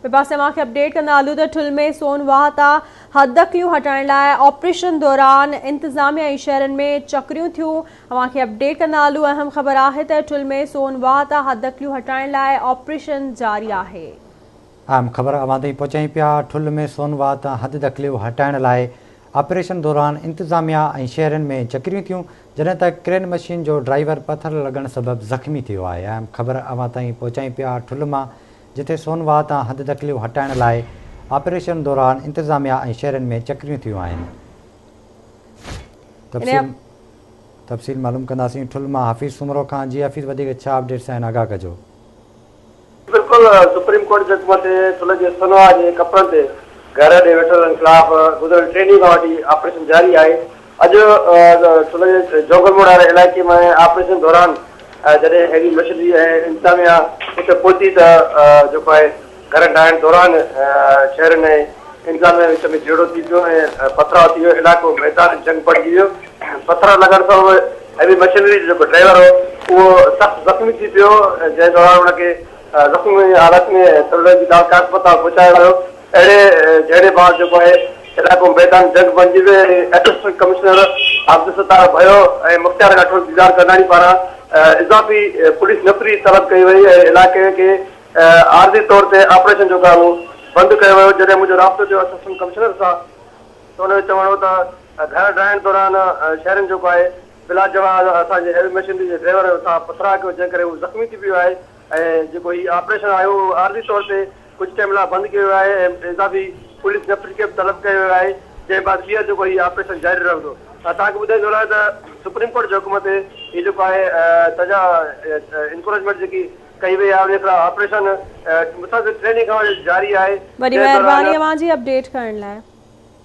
ٻئي پاسي اوهان کي اپڊيٽ ڪندا هلون ته ٺل ۾ سون واهه تان حددخليون هٽائڻ لاء آپريشن دوران انتظاميا ۽ شهرين ۾ چڪريون ٿيون اوهان کي اپڊيٽ ڪندا هلون اهم خبر آهي ته ٺل ۾ سون واهه تان حددخليون هٽائڻ لاء آپريشن جاري آهي. اهم خبر اوهان تائين پهچايون پيا ٺل ۾ سون واهه تان حددخليون هٽائڻ لاء آپريشن دوران انتظاميا ۽ شهرين ۾ چڪريون ٿيون جڏهن ته ڪرين مشين جو ڊرائيور پٿر لڳڻ سبب زخمي ٿي ويو آهي اهم خبر اوهان تائين پهچايون پيا ٺل مان جتي سون واهه تان حددخليون هٽائڻ لاء آپريشن دوران انتظاميا ۽ شهرين ۾ چڪريون ٿيون آهن. تفصيل تفصيل معلوم ڪنداسين ٺل مان حفيظ سومرو کان جي حفيظ وڌيڪ ڇا اپڊيٽس آهن آگاهه ڪجو. بلڪل سپريم ڪورٽ جي حڪم تي ٺل جي سنواهه جي ڪپڙن تي گهر ڏي ويٺلن خلاف گذريل ٽي ڏينهن کان وٺي آپريشن جاري آهي. اڄ ٺل جي جونگل موڙ واري علائقي ۾ آپريشن دوران جڏهن هيوي مشنري ۽ انتظاميا اتي پهتي ته جيڪو آهي گهر ڊاهڻ دوران شهرين ۽ انتظاميا وچ ۾ جهيڙو ٿي پيو ۽ پٿراء ٿي ويو، علائقو ميدان جنگ بڻجي ويو، پٿر لڳڻ سبب هيوي مشنري جو جيڪو ڊرائيور هو اهو سخت زخمي ٿي پيو، جنهن دوران ان کي زخمي حالت ۾ ٺل جي تعلقه اسپتال پهچايو ويو. اهڙي جهيڙي بعد جيڪو آهي علائقو ميدان جنگ بڻجي ويو ۽ اسسٽنٽ ڪمشنر عبدالستار ڀيو ۽ مختيار ڳاٺو ديدار ڪنڊاڻي پاران اضافي پوليس نفري طلب ڪئي وئي ۽ علائقي کي عارضي طور تي آپريشن جو ڪارو بند ڪيو ويو جڏهن منهنجو رابطو ٿيو اسسٽنٽ ڪمشنر سان ته ان جو چوڻ هو ته گهر ڊاهڻ دوران شهرين جيڪو آهي بلا جواز اسان جي هيوي مشينري جي ڊرائيور سان پٿراء ڪيو جنهن ڪري هو زخمي ٿي پيو آهي ۽ جيڪو هي آپريشن آهي اهو عارضي طور تي ڪجهه ٽائيم لاء بند ڪيو ويو آهي ۽ اضافي پوليس نفري کي به طلب ڪيو ويو آهي جنهن بعد ٻيهر جيڪو هي آپريشن جاري رهندو. توهان کي ٻڌائيندو هلان ته سپريم ڪورٽ جي حڪم تي هي جيڪو آهي تجا انڪروچمينٽ جيڪي ڪئي وئي آهي ان خلاف آپريشن مسلسل ٽي ڏينهن کان جاري آهي وڏي جنهن دوران مهرباني اوهان جي اپڊيٽ ڪرڻ لاء.